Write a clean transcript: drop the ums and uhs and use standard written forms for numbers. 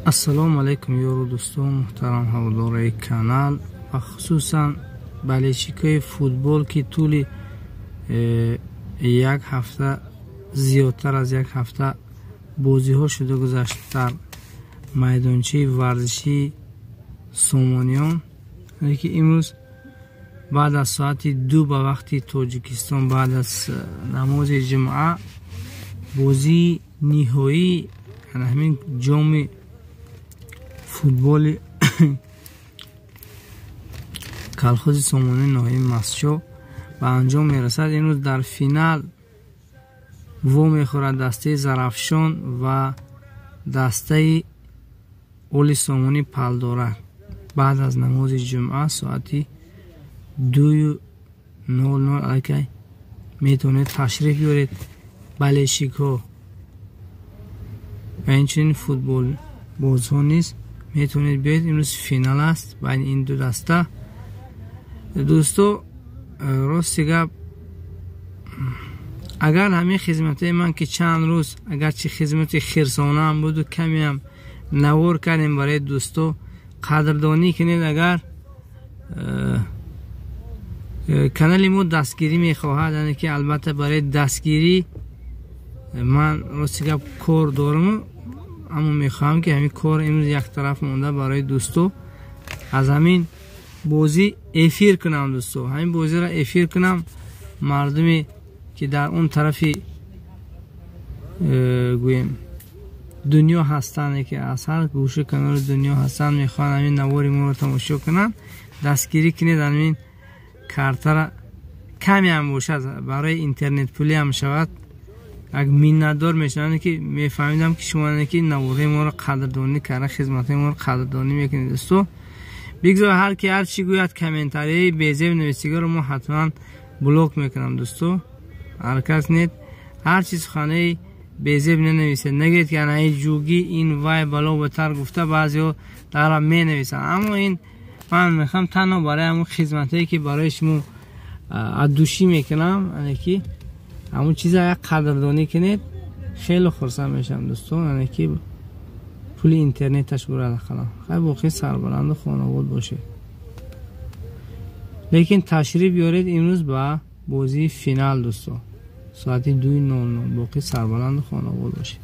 Ассалому алайкум, ёру дӯстон, муҳтарам ҳаводораи канал ва хусусан болельщикои футбол, ки тӯли як ҳафта, зиёдтар аз як ҳафта бозиҳо шуда гузашт дар майдончаи варзишии Сомониён. Ки имрӯз баъд аз соати 2 ба вақти Тоҷикистон, баъд аз намози ҷумъа, бозии ниҳоии ҳамин ҷоми футболи колхози Сомонии ноҳияи Мастчоҳ ба анҷом мерасад. Имрӯз дар финал во мехӯрад дастаи Зарафшон ва дастаи Оли Сомонӣ Палдорак. Баъд аз намози ҷумъа соати 2:00 аллакай метавонед ташриф биёред, болельщикҳо ва инчунин футболбозҳо низ метавонед биёед. Имрӯз финал аст байни ин ду даста. Дӯсто, рости гап, агар ҳамин хизматҳои ман, ки чанд рӯз агарчи хизмати хирсонаам буду, камеам навор кардем барои дӯсто, қадрдонӣ кунед. Агар канали мо дастгирӣ мехоҳад, яъне ки албатта барои дастгирӣ ман, рости гап, кор дорам, аммо мехоҳам, ки ҳамин кор имрӯз яктараф монда, барои дӯсто аз ҳамин бозӣ эфир кунам. Дӯсто, ҳамин бозиро эфир кунам, мардуме ки дар он тарафи гӯем дунё ҳастанд, ки аз ҳар гӯша канори дунё ҳастанд, мехоҳанд ҳамин навори моро тамошо кунанд, дастгирӣ кунед. Ҳамин картара камеам бошад, барои интернетпулиам шавад, як миннатдор мешавам, ки мефаҳмидам, ки шумо ки наворҳои моро қадрдонӣ карда, хизматҳои моро қадрдонӣ мекунед. Дӯсто, бигзор ҳар ки ҳар чӣ гӯяд, комментарияи безеб нависигаро мо ҳатман блок мекунам. Дӯсто, ҳаракат кунед, ҳар чи суханаи безеб нанависед. Нагӯед, ки анаи ҷугӣ, ин вай бало батар гуфта, баъзеҳо дара менависанд. Аммо ин ман мехоҳам танҳо барои ҳамон хизматҳое, ки барои шумо аз душӣ мекунам, ане ки ҳамон чиза як қадрдонӣ кунед, хеле хурсанд мешавам, дӯстон. Ане ки пули интернеташ бурад ақаллан. Хай, боқӣ сарбаланду хонавод бошед, лекин ташриф биёред имрӯз ба бозии финал, дӯстон, соати 2:00. Боқӣ сарбаланду хонавод бошед.